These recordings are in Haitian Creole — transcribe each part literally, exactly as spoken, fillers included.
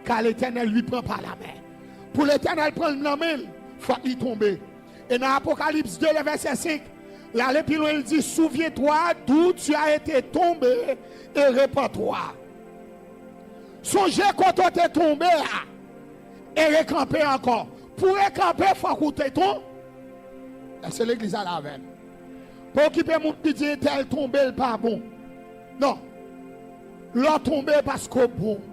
Car l'Éternel lui prend par la main. Pou Letènèl pran l nan men l, fòk li tonbe. E nan Apokalips de, le vèsè senk, l ale pi lwen, l di, Souviens-toi d'où tu as été tombé et repens-toi. Sonje kote w te tonbe a, e rekanpe ankò. Pou rekanpe, fòk ou te tonbe. Èske legliz la la avè m? Pa okipe moun ki di entèl tonbe, l pa bon. Non. Lè w tonbe, paske w bon.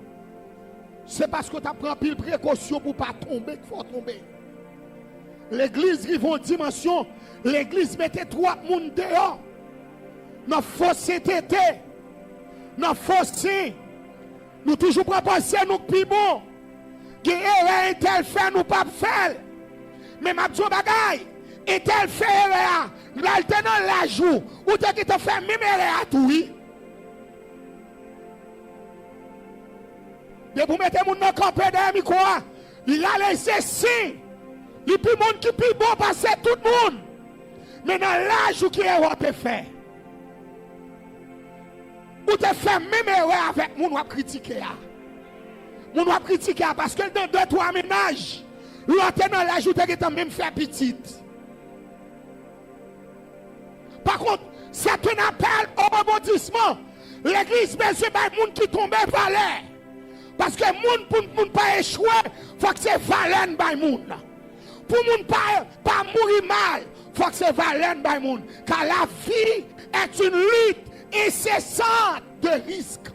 Se paske w t ap pran anpil prekosyon pou w pa tonbe k fè w tonbe. Legliz rive yon dimansyon, legliz mete twòp moun deyò. Nan fo sentete, nan fo sen. Nou toujou pran panse nou k pi bon. Gen erè entèl fè, nou p ap fè l. Men m ap di yon bagay, entèl fè erè a, lè l te nan laj ou, ou te gentan fè menm erè a tou, wi. Depi w mete moun nan kanpe dèyè mikwo a, li la lese si li pi moun ki pi bon pase tout moun. Men nan laj ou ki erè w te fè. Ou te fè menm erè avèk moun w ap kritike a. Moun w ap kritike a, paske l nan de, twa mennaj. Lè w te nan laj ou te gentan menm fè pitit. Pa kont, c'est un appel au rebondissement. Legliz bezwen bay moun ki tonbe valè. Paske moun, pou moun pa echwe, fòk se valè n bay moun. Pou moun pa, pa mouri mal, fòk se valè n bay moun. Car la vie est une lutte incessante de risques.